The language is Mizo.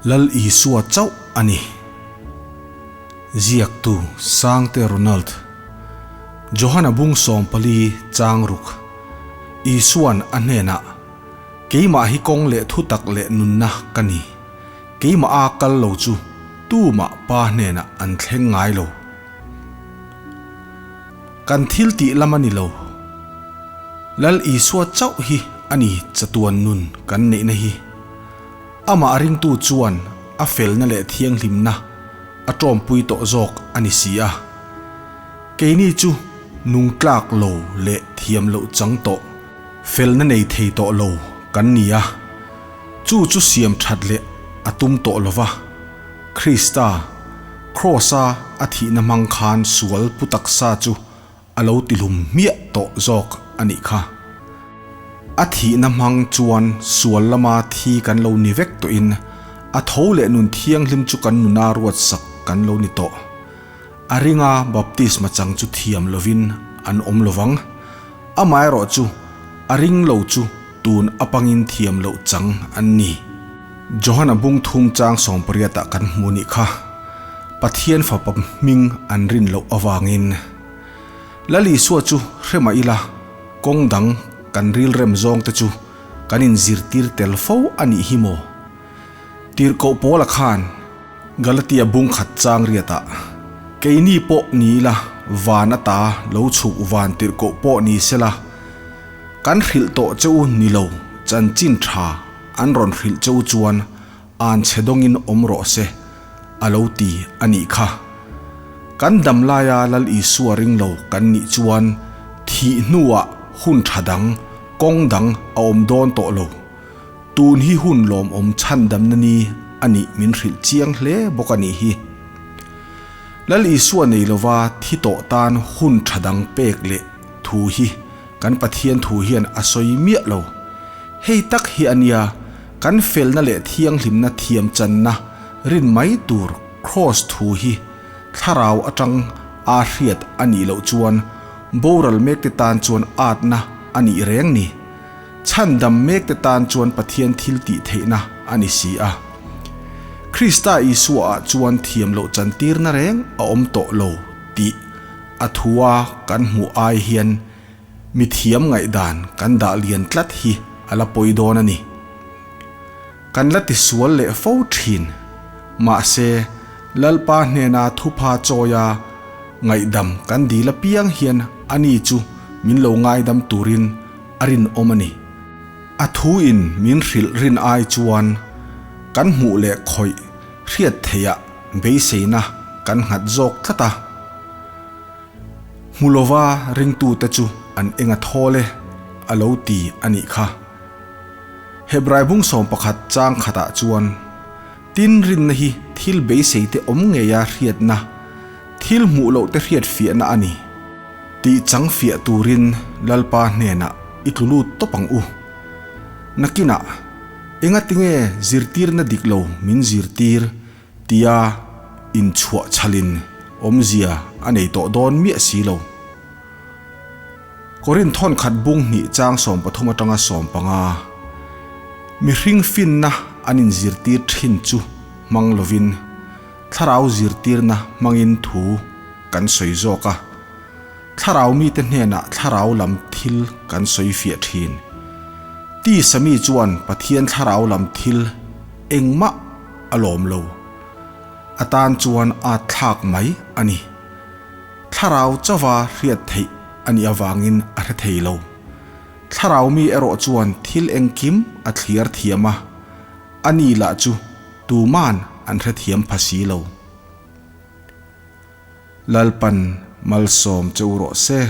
Lal Isua chauh a ni. Ziaktu Sangte Ronald Johana bung 14 chang ruk Isuan a hnenah, Keimah hi kawng leh thutak leh nunna ka ni. Keimah a kal lo chu tumah Pa hnenah an thleng ngai lo. Kan thil tih lam a ni lo. Lal Isua chauh hi a ni chatuan nun kan neihna hi. Amah ringtu chuan a felna leh thianghlimna a tawmpui tawh zawk a ni si a. Keini chu nung tlak lo leh thiam loh chang tawh, felna nei thei tawh lo kan ni a. Chu chu siam that leh a tum tawh lo va. Krista, Kraws-a a thihna hmang khan sual pu taksa chu a lo tihlum hmiah tawh zawk a nih kha. A thihna hmang chuan sual lama thi kan lo ni vek tawhin a tho leh nun thianghlim chu kan nuna ruatsak kan lo ni tawh. A ringa baptisma chang chu thiam lovin an awm lovang. Amaherawh chu a ring lo chu tun apangin thiam loh chang an ni. Johana bung thum chang 18 ah kan hmu nih kha. Pathian fapa hming an rin loh avangin Lal Isua chu hre mah ila kawng dang kan rilrem zawng te chu kan inzirtir tel fo a nih hi maw? Tirhkoh Paula khan Galatia bung khat chang riatah, Keini pawh ni ila van ata lo chhuk van tirhkoh pawh ni sela, kan hrilh tawh che u ni lo chanchin tha an rawn hrilh che u chuan an chhe dawngin awm rawh se, a lo ti a nih kha. Kan dam laia Lal Isua ring lo kan nih chuan thih hnuah hun tha dang, kawng dang a awm dawn tawh lo. Tun hi hun lawmawm chhandamna ni a nih min hrilh chiang hle bawk a nih hi. Lal Isua nei lova thi tawh tan hun tha dang pek leh thu hi kan Pathian thu hian a sawi miah lo. Hei tak hi a nia kan felna leh thianghlimna thiam channa rin mai tur Kraws thu hi thlarau atang a hriat a nih loh chuan boral mekte tan chuan atna a nih reng ni. Chhandam mekte tan chuan Pathian thil tih theihna a ni si a. Krista Isua-ah chuan thiam loh chantirna reng a awm tawh lo tih a thua kan hmuh ai hian mi thiam ngaihdan kan dah lian tlat hi a la pawi dawn a ni. Kan la tisual leh fo thin. Mahse, Lalpa hnena thupha chawia ngaihdam kan dil apiang hian ani chu min lo ngaidam turin a rinawm a ni. A thuin min hrilh rin ai chuan kan hmuh leh khawih hriat theihah beiseina kan nghat zawk tlat a. Hmu lova ringtute chu an eng a thawl e, a lo ti a nih kha. Hebrai bung 11 chang khatah chuan, Tin rinna hi thil beiseite awm ngeia hriatna, thil hmuh lohte hriatfiahna a ni. Tih chang fiah turin Lalpa hnenah i tlu lut tawp ang u. Nakinah, engatinge zirtirna dik lo min zirtir tia inchhuah chhalin awmzia a nei tawh dawn miah si lo. Korinth thawn khat bung hnih chang 13 atanga 15, Mihring finna an inzirtir thin chu hmang lovin, Thlarau zirtirna hmangin thu kan sawi zawk a, Thlarau mite hnenah thlarau lam thil kan sawi fiah thin. Tisa mi chuan Pathian thlarau lam thil engmah a lawm lo. A tan chuan a thlak mai a ni. Thlarau chauva hriat theih a nih avangin a hre thei lo. Thlarau mi erawh chuan thil engkim a thliar thiam a, a ni lah chu tuman an hrethiam pha si lo. Lalpan malsawm che u rawh se.